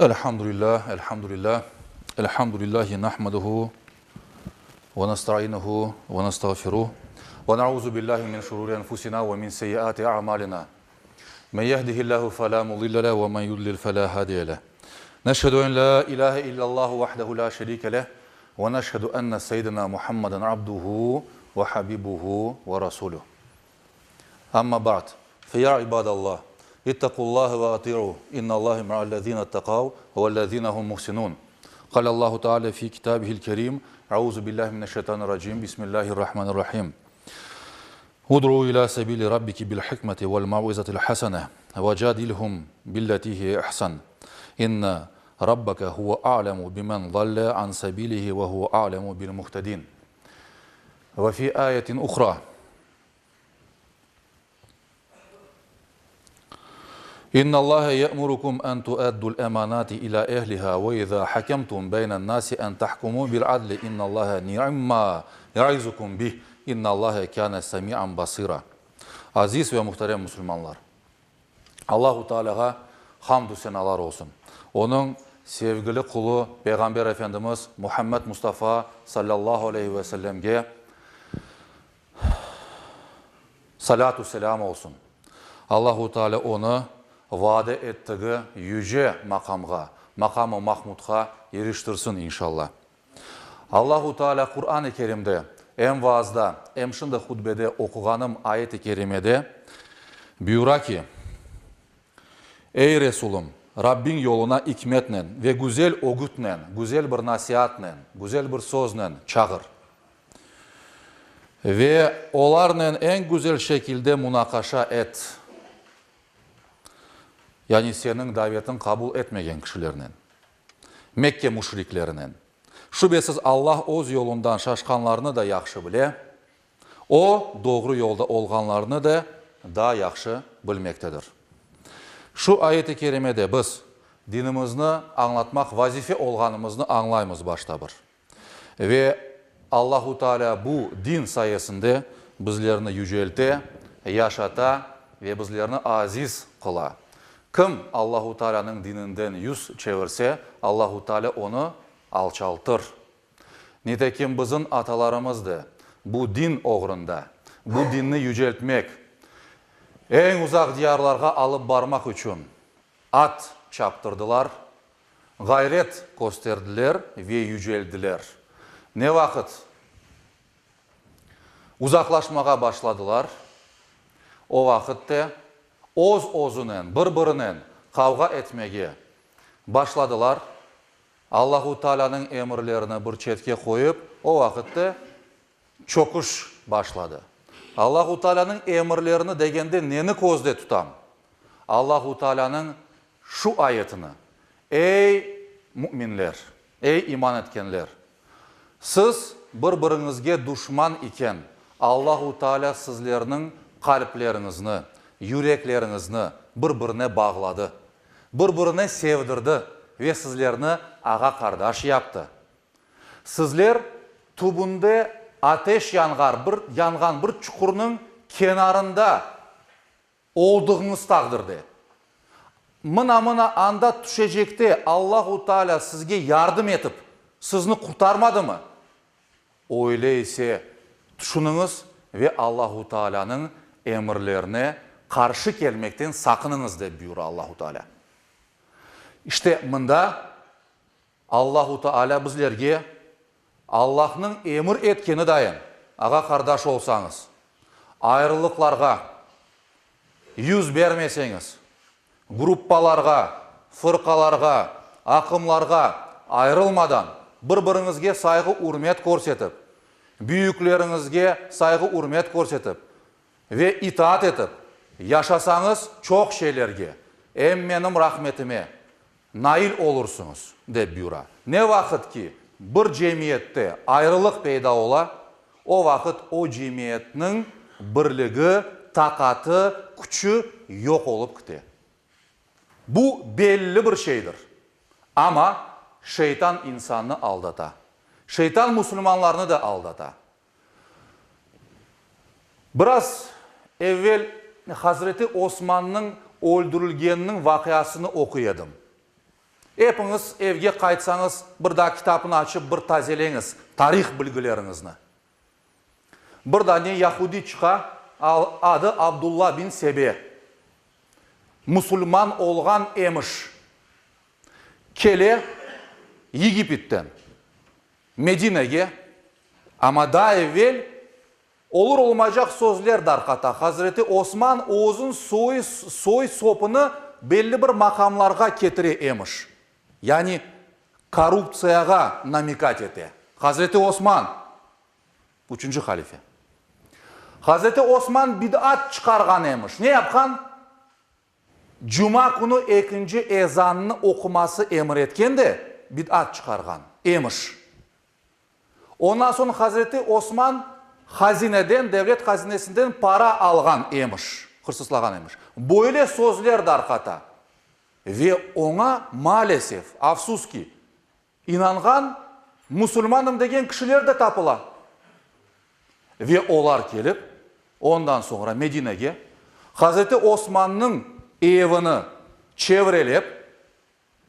Elhamdülillah, elhamdülillah, elhamdülillahi nahmaduhu ve nastainuhu ve nastağfiruh ve nauzu billahi min şururi enfusina ve min seyyiati a'malina. Men yehdihillahu fela mudille leh ve men yudlil fela hadiye leh. Neşhedü en la ilahe illallahu vahdehu la şerike leh ve neşhedü enne seyyidina Muhammeden abduhu ve habibuhu ve rasuluh. Amma ba'd, fe ya ibadallah, ittaqullahe ve ati'uh, innallahe ma'allezine ittaqav vellezine hum muhsinun. Kâlallahu teâlâ fî kitâbihil kerîm, Euzu billahi mineşşeytanirracim, Bismillahirrahmanirrahim. Ud'u ilâ sebîli rabbiki bil hikmeti vel mev'izetil hasene ve cadilhum billeti hiye ehsen. İnne rabbeke huve a'lemu bimen zalle an sebîlihi ve huve a'lemu bil muhtedîn. Ve fî âyetin uhra. İnnallâhe ye'murukum en tu'eddul emanâti ilâ ehlihâ ve izâ hakemtum beynen nâsi en tahkumû bil adli innallâhe ni'mâ ya'izukum bih innallâhe kâne semi'an basîrâ. Aziz ve muhterem musulmanlar! Allahu Tealâğa hamdü senalar olsun. Onıñ sevgili qulu Peyğamber Efendimiz Muhammed Mustafa sallallahu aleyhi ve sellemge salâtu selâm olsun. Allahu Tealâ onı vade ettigi yüce maqamğa, maqam-ı Mahmudqa iriştirsin inşallah. Allahu Tealâ Quran-ı Kerimde, em vaazda, em şimdi hutbede oquğanım ayet-i kerimede buyura ki, Ey Resulüm, Rabbiñ yoluna ikmetnen ve güzel ögütnen, güzel bir nasiatnen, güzel bir söznen çağır. Ve olarnen eñ güzel şekilde munaqaşa et, yani seniñ davetiñ qabul etmegen kişilernen. Mekke müşriklerinen. Şübesiz Allah öz yolundan şaşqanlarnı da yahşı bile, O, doğru yolda olğanlarnı da daa yahşı bilmektedir. Şu ayet-i kerimede biz dinimizni añlatmaq vazife olğanımıznı añlaymız başta bir. Ve Allahu Teala bu din sayesinde bizlerni yücelte, yaşata ve bizlerni aziz qıla. Kim Allahu Tealânıñ dininden yüz çevirse, Allahu Tealâ onı alçaltır. Nitekim bizim atalarımız da bu din oğrunda, bu dinni yüceltmek, eñ uzaq diyarlarğa alıp barmaq içün at çaptırdılar, ğayret kösterdiler ve yüceldiler. Ne vaqıt uzaqlaşmağa başladılar, o vaqıt te öz-özünen, bir-birinen qavğa etmege başladılar, Allahu Taalânıñ emirlerini bir çetke qoyıp, o vaqıt te çöküş başladı. Allahu Taalânıñ emirlerini degende neni közde tutam? Allahu Taalânıñ şu ayetini, Ey, müminler, ey, iman etkenler! Siz bir-biriñizge duşman iken, Allahu Teala sizlerniñ qalpleriñizni, yürekleriñizni bir-birine bağladı, bir-birine sevdirdi ve sizlerni ağa-qardaş yaptı. Sizler tübünde ateş yanğar bir yanğan bir çuqurnıñ kenarında Oldığıñız taqdirde, mına-mına anda tüşecekte Allahu Teala sizge yardım etip, sizni qurtarmadımı? Öyle ise, tüşüniñiz ve Allahu Tealanıñ emirlerine qarşı kelmekten saqınıñız, dep buyura Allahu Teala. İşte, mında Allahu Teala bizlerge Allahnıñ emir etkeni dayın, ağa-qardaş olsañız, ayrılıqlarğa yüz bermeseñiz, gruppalarğa, fırqalarğa, aqımlarğa ayrılmadan bir-biriñizge sayğı-ürmet körsetip, büyükleriñizge sayğı-ürmet körsetip ve itaat etip yaşasañız, çoq şeylerge, em menim rahmetime, Nail olursıñız, dep buyura. Ne vaqıt ki bir cemiyette ayrılıq peyda ola, o vaqıt o cemiyetniñ birligi, taqatı, küçü yoq olıp kite. Bu belli bir şeydir. Amma şeytan insannı aldata. Şeytan musulmanlarnı da aldata. Biraz evel Hazreti Osmannıñ öldürilgeniniñ vaqiasını oquy edim. Epiñiz evge qaytsañız, bir daa kitapnı açıp bir tazeleñiz tarih bilgileriñizni. Bir dane yahudiy çıqa, adı Abdulla bin Sebe. Musulman olğan emiş. Kele Yegipitten Medinege, amma daa evel olur-olmaycaq sözler darqata, Hazreti Osman özün soy-soy-sopunı belli bir maqamlarğa ketire emiş. Yani korruptsiyağa namikat ete. Hazreti Osman, üçünci halife. Hazreti Osman bid'at çıqarğan emiş. Ne yapqan? Cuma künü ekinci ezannı oquması emir etken de, bid'at çıqarğan emiş. Ondan soñ Hazreti Osman hazineden, devlet hazinesinden para alğan emiş, hırsızlağan emiş. Böyle sözler darqata. Ve oña, maalesef, afsus ki, inanğan, musulmanım degen kişiler de tapıla. Ve olar kelip, ondan soñra Medinege, Hazreti Osmannıñ evini çevrelep,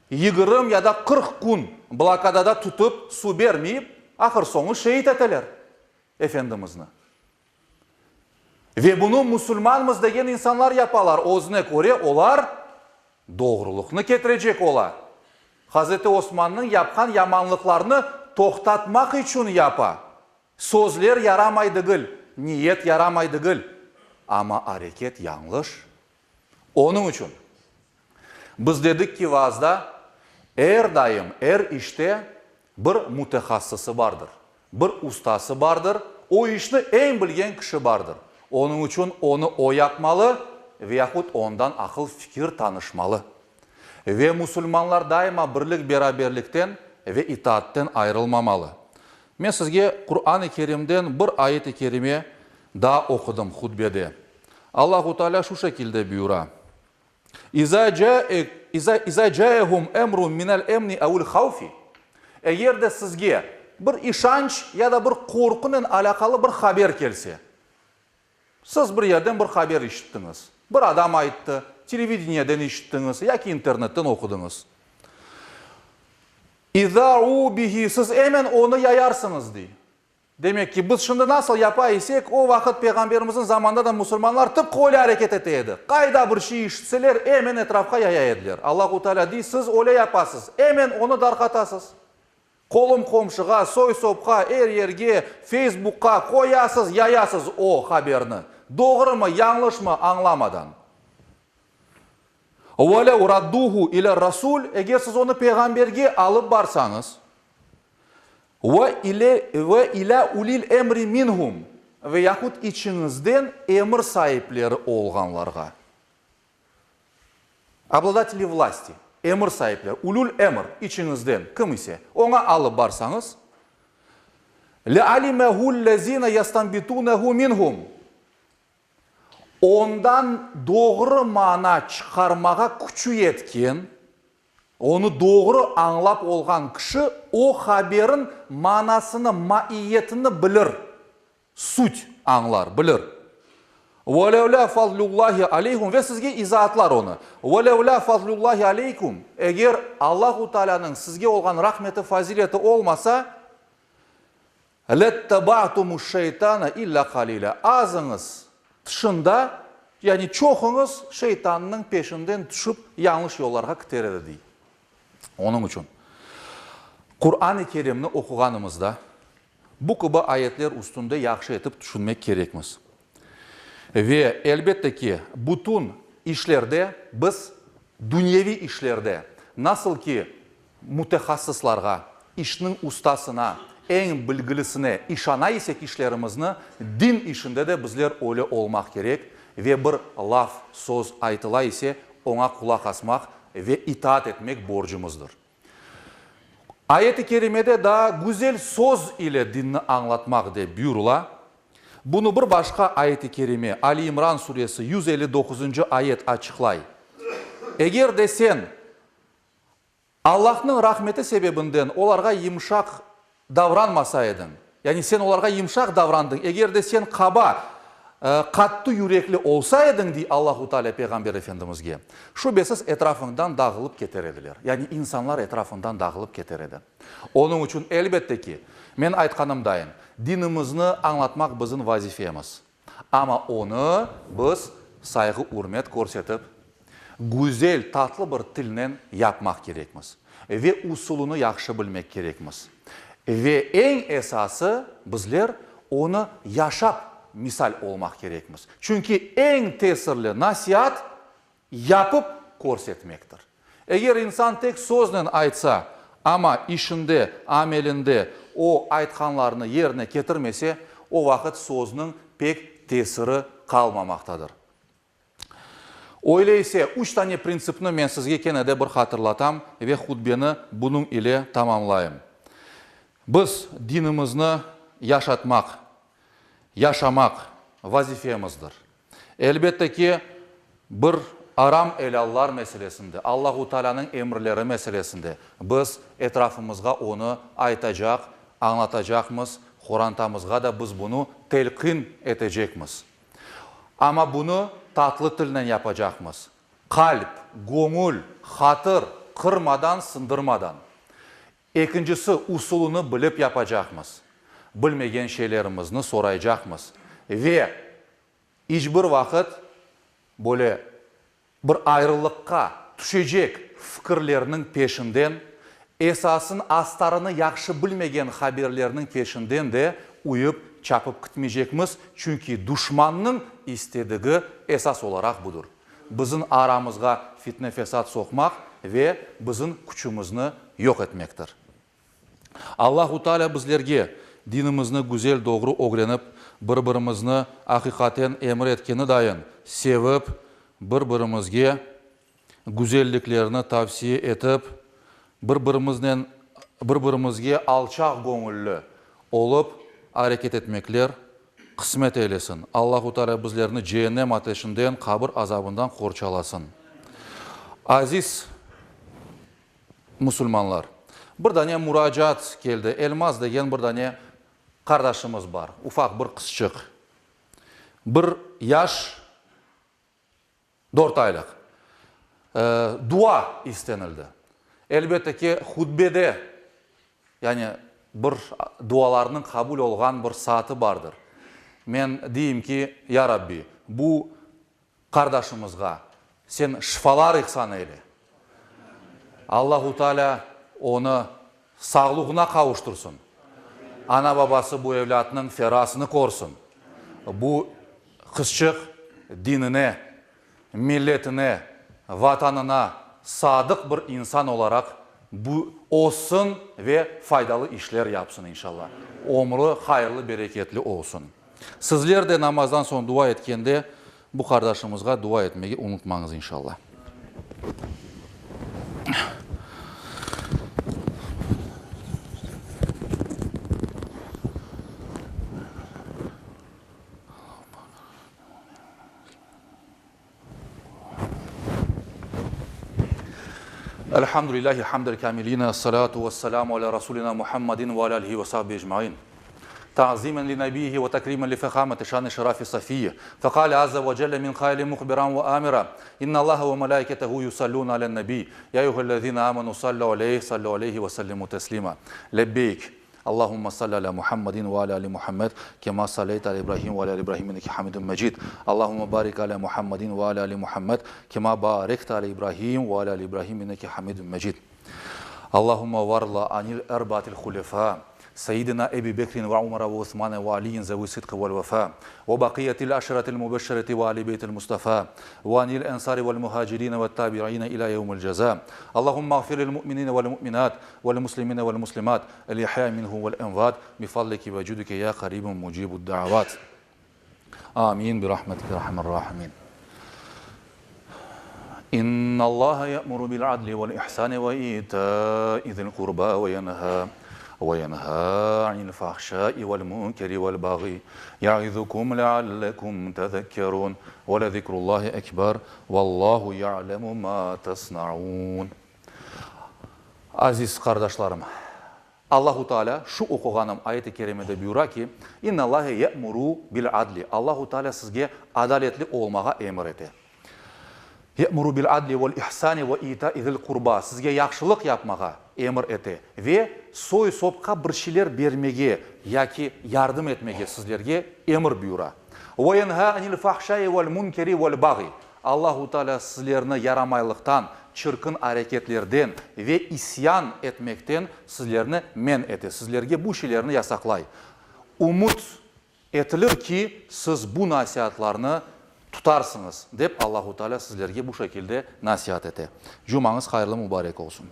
Yigirmi ya da 40 kün blokadada tutıp, su bermeyip, ahır soñu şeit eteler Efendimizni. Ve bunı musulmanmız degen insanlar yapalar, özüne köre olar doğrulıqnı ketirecek ola. Hazreti Osmannıñ yapqan yamanlıqlarını toqtatmaq içün yapa. Sözler yaramay degil, niyet yaramay degil, amma areket yañlış. Onıñ içün biz dedik ki, vaazda er daim, er işte bir mütehassısı bardır, bir ustası bardır, o işni eñ bilgen kişi bardır. Onıñ içün onı o yapmalı ve yahut ondan aqıl-fikir tanışmalı. Ve musulmanlar daima birlik-beraberlikten ve itaatten ayrılmamalı. Men sizge Quran-ı Kerimden bir ayet-i kerime daa oqudım hutbede. Allahu Teala şu şekilde buyura, İza İza caehum emrun minel emni evil havfi, Eger de sizge bir işanç ya da bir qorqunen alâqalı bir haber kelse, siz bir yerden bir haber işittiñiz, bir adam ayttı, televideniyeden işittiñiz yaki internetten oqudıñız. İzâ'u bihi, siz emen onı yayarsıñız, dey. Demek ki, biz şimdi nasıl yapa isek, o vaqıt Peyğamberimizniñ zamanında da musulmanlar tıpqı öyle areket ete edi. Qayda bir şey işitseler, emen etrafqa yaya ediler. Allahu Teala dey, siz öyle yapasız, emen onı darqatasız. Qolum-qomşuğa, soy-sopqa, er yerge, Feysbukqa qoyasız, yayasız o haberni, doğrumı, yañlışmı añlamadan. Ve lev radduhu ile'r-rasul, eger siz onı Peyğamberge alıp barsañız, Ve ile ve ilâ ulil emri minhum, ve yahut içiñizden emir saipleri olğanlarğa, obladateli vlasti, emir saipleri, ulül emr, içiñizden kim ise, oña alıp barsañız, lealimehu'l-lezine yastanbitunehu minhum, ondan doğru mana çıqarmağa küçü yetken, Onı doğru añlap olğan kişi o haberin manasını, maiyetini bilir, sut, añlar, bilir. Ve levlâ fazlullâhi aleykum, ve sizge izaatlar onı. Ve levlâ fazlullâhi aleykum, eger Allahu Tealânıñ sizge olğan rahmeti, fazileti olmasa, Letteba'tumuş-şeytana illa qalila, azıñız tışında, yani çoquñız şeytannıñ peşinden tüşip yañlış yollarğa kiter edi, dey. Onıñ içün Quran-ı Kerimni oquğanımızda bu kibi ayetler üstünde yahşı etip tüşünmek kerekmiz. Ve, elbette ki, bütün işlerde biz, dünyeviy işlerde, nasıl ki, Mütehassıslarğa, işniñ ustasına, eñ bilgilisine işana isek işlerimizni, din işinde de bizler öyle olmaq kerek ve bir laf, söz aytıla ise, oña qulaq asmaq ve itaat etmek borcumızdır. Ayet-i kerimede daa güzel söz ile dinni añlatmaq dep buyurıla. Bunı bir başqa ayet-i kerime, Ali İmran suresi 159-ncı ayet açıqlay, Eger de sen, Allahnıñ rahmeti sebebinden olarğa yımşaq davranmasa ediñ, yani sen olarğa yımşaq davrandıñ, eger de sen qaba. Qattı yürekli olsa ediñ, dey Allahu Teala Peyğamber Efendimizge, şübesiz etrafıñdan dağılıp keter ediler. Yani insanlar etrafıñdan dağılıp keter edi. Onıñ içün, elbette ki, men aytqanımdayın, dinimizni añlatmaq bizim vazifemiz. Amma onı biz sayğı-ürmet körsetip, güzel, tatlı bir tilnen yapmaq kerekmiz ve usulını yahşı bilmek kerekmiz. Ve eñ esası, bizler onı yaşap misal olmaq kerekmiz. Çünki eñ tesirli nasiat, yapıp körsetmektir. Eger insan tek söznen aytsa, amma işinde, amelinde o aytqanlarını yerine ketirmese, o vaqıt sözniñ pek tesiri qalmamaqtadır. Öyle ise, üç tane printsipni men sizge kene de bir hatırlatam ve hutbeni bunıñ ile tamamlayım. Biz dinimizni yaşatmaq, yaşamaq vazifemizdir. Elbette ki, bir aram-elâllar meselesinde, Allahu Taalânıñ emirleri meselesinde biz etrafımızğa onı aytacaq, añlatacaqmız, qorantamızğa da biz bunı telqin etecekmiz. Amma bunı tatlı tilnen yapacaqmız, qalp, göñül, hatır qırmadan, sındırmadan. Ekincisi, usulını bilip yapacaqmız. Bilmegen şeylerimizni soraycaqmız ve iç bir vaqıt böyle bir ayrılıqqa tüşecek fikirlerniñ peşinden, esasın astarını yahşı bilmegen haberlerniñ peşinden de uyıp çapıp kitmeycekmiz, çünki duşmannıñ istedigi esas olaraq budır, bizim aramızğa fitne-fesat soqmaq ve bizim küçümizni yoq etmektir. Allahu Teala bizlerge dinimizni güzel doğru ögrenip, bir-birimizni aqiqaten emir etkeni dayın sevip, bir-birimizge güzelliklerni tavsiye etip, bir-birimiznen bir-birimizge alçaq göñülli olıp areket etmekler qısmet eylesin. Allahu Teala bizlerni ceennem ateşinden, qabir azabından qorçalasın. Aziz musulmanlar, bir dane muracaat keldi, Elmaz degen bir dane qardaşımız bar, ufaq bir qızçıq, bir yaş, Dört aylıq. Dua istenildi. Elbette ki, hutbede, yani bir dualarnıñ qabul olğan bir saatı bardır. Men deyim ki, Ya Rabbi, bu qardaşımızğa Sen şifalar ihsan eyle. Allahu Teala onı sağlığına qavuştırsın. Ana-babası bu evlâtnıñ ferasını körsin. Bu qızçıq dinine, milletine, Vatanına sadıq bir insan olaraq bu össün ve faydalı işler yapsın, inşalla. Ömrü hayırlı-bereketli olsun. Sizler de namazdan soñ dua etkende bu qardaşımızğa dua etmege unutmañız, inşalla. Elhamdülillahi hamdel kamiline, es-salatu ves-selamu ala rasulina Muhammedin ve ala alihi ve sahbihi ecmain. Ta'zimen li nabiyhi ve takrimen li fehameti şan-ı şerafi safiyyi. Fekale azze ve celle min kaili muhbiran ve amira, İnnallaha ve melaiketehu yusallune alen-nebi, ya eyyühellezine amenu sallu aleyh, sallu aleyhi ve sellimu teslima. Lebbeyk. Allahumma salli ala Muhammedin ve ala ali Muhammed, kema salleyte ala İbrahim ve ala ali İbrahim inneke hamidun mecid. Allahumma barik ala Muhammedin ve ala ali Muhammed, kema barekte ala İbrahim ve ala ali İbrahim inneke hamidun mecid. Allahumma varla anil erbaatil hulefa, Seyyidina Ebi Bekrin ve Umara ve Osmane ve Aliyin zevi sıdkı vel vefa, ve bakiyetil aşiretil mübeşşereti ve ali beytil Mustafa, ve anil ensari vel muhacirine ve tabiine ila yevmil ceza. Allahumma ğfir lil mu'minine vel mu'minat, vel muslimine vel muslimat, el ihya minhum vel emvat, bi fadlike ve cudike ya qaribun mucibud da'avat. Amin bi rahmetike erhamer rahimin. İnnallaha ya'muru bil adli vel ihsani ve ita'i zil qurba ve yenha ve yenha anil fahşai vel munkeri vel baghi ya'izukum leallekum tezekkerun ve le zikrullahi ekber vallahu ya'lemu ma tasnaun. Aziz qardaşlarım! Allahu Teala şu oquğanım ayet-i kerimede buyura ki, İnnallâhe ye'muru bil-adli, Allahu Teala sizge adaletli olmağa emir ete. Ye'muru bil-adli vel-ihsani ve ita'i zil-qurba, sizge yahşılıq yapmağa emir ete ve soy-sopqa bir şeyler bermege yaki yardım etmege sizlerge emir buyura. Ve yenha anil-fahşai vel-münkeri vel-baği, Allahu Teala sizlerni yaramaylıqtan, çirkin areketlerden ve isyan etmekten sizlerni men ete, sizlerge bu şeylerni yasaqlay. Ümüt etilir ki, siz bu nasiatlarnı tutarsıñız, dep Allahu Teala sizlerge bu şekilde nasiat ete. Cumañız hayırlı mübarek olsun.